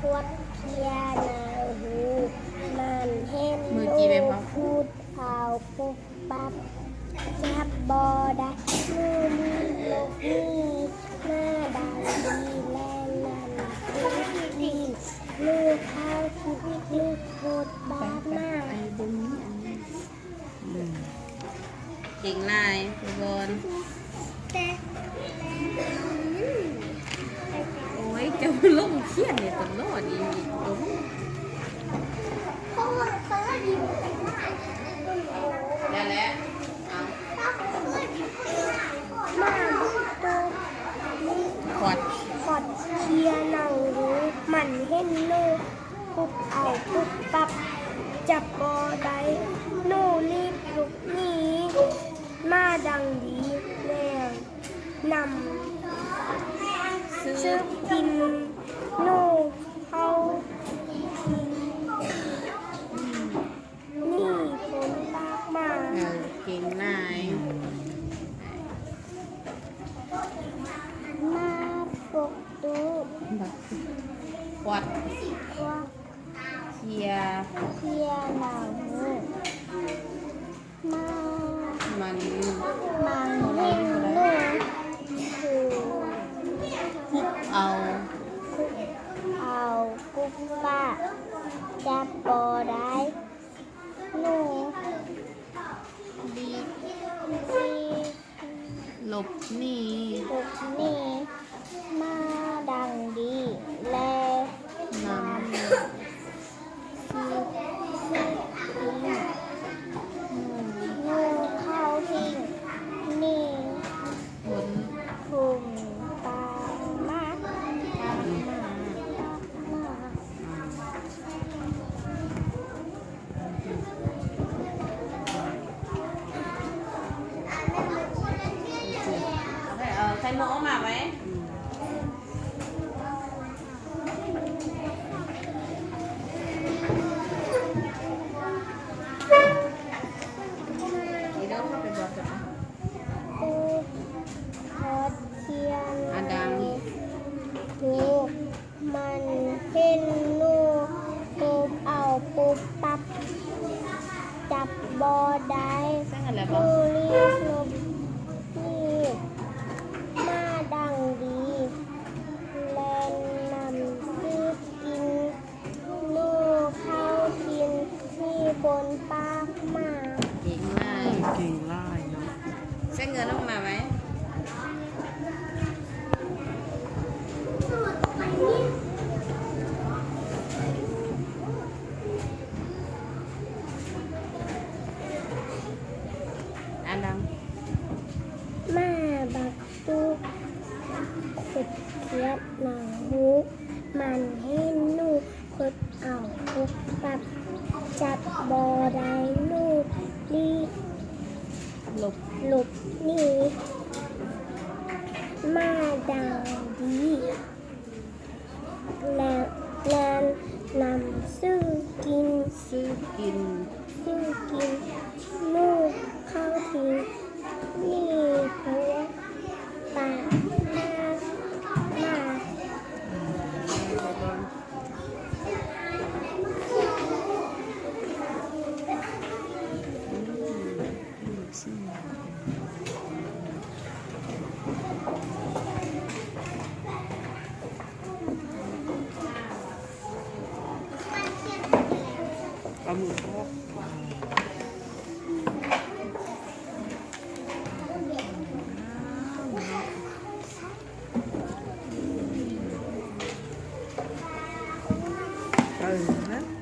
ກວດເຄຍໜາງຫູ ມັນເຫັນ ມືຈີ່ແມ່ນບໍ່ ພູດເອົາປຸບປັບ ຈັບບໍ່ໄດ້ ໜູລີບຫຼົບໜີ ມາດັງດີ ແລ່ນນຳຄືລີ ໜູເຂົ້າທີ່ລຶກ ຫົດບາດມາ. ອືມ ເກັ່ງຫຼາຍ ບອນ. ໂອ້ຍ ເຈົ້າລົງຂຽນນີ້ຕະຫຼອດອີ່ຫຼີ. ນັ້ນແຫຼະ ເອົາ ມາດູໂຕ ຂອດ ຂອດເຄຍໜາງຫູ ມັນເຫັນໜູ ປຸບເອົາປຸບປັບ ຈັບບໍ່ໄດ້ ໜູລີບຫຼົບໜີ ມາດັງດີ ແລ່ນນຳ ຊຶບກິນ ໜູເຂົ້າທີ່ ໜີພົ້ນປາກມາ. ເອີ ເກັ່ງຫຼາຍ. ມາປົກຕູ້ ປັດ ເຄຍ ເຄຍໜາງຫູ ມາ ມັນ ມັນເຫັນໜູ ປຸບເອົາ ປຸບເອົາປຸບປະ ຈັບບໍ່ໄດ້ ໜູລີບ ຫຼີບ ຫຼົບໜີ ຫຼົບໜີ ມາດັງດີ ແລ່ນນຳ ຊຶບ ຊຶບກິນ ໜູເຂົ້າທີ່ໜີ ພົ້ນ ພົ້ນປາກມາ ປາກມາ ປາກມາ. ເອົາໄຂ່ມຸກອອກມາໄວ້. ອາດັງ ມັນເຫັນໜູ ປຸບເອົາປຸບປັບ ຈັບບໍ່ໄດ້ ໜູລີບຫຼົບໜີ ມາດັງດີ ແລ່ນນຳຊຶບກິນ ໜູເຂົ້າທີ່ໜີພົ້ນປາກມາ. ເກັ່ງຫຼາຍ ເກັ່ງຫຼາຍເນາະ. ໃສ່ເງິນອອກມາໄວ້. ອາດັງ ມາບັກ ຕຸກ ເຂດຂຽດໜາງຫູ ມັນເຫັນໜູ ກົດເອົາປຸບປັບ ຈັບບໍ່ໄດ້ ໜູລີບຫຼົບ ຫຼົບໜີ ມາດັງດີ ແລ່ນ ແລ່ນນຳຊຶບກິນ ຊຶບກິນ ຊຶບກິນ ໜູເຂົ້າທີ່ໜີພົ້ນປາກມາ ມາ. ປາໝຶກ ເອີ ນະ.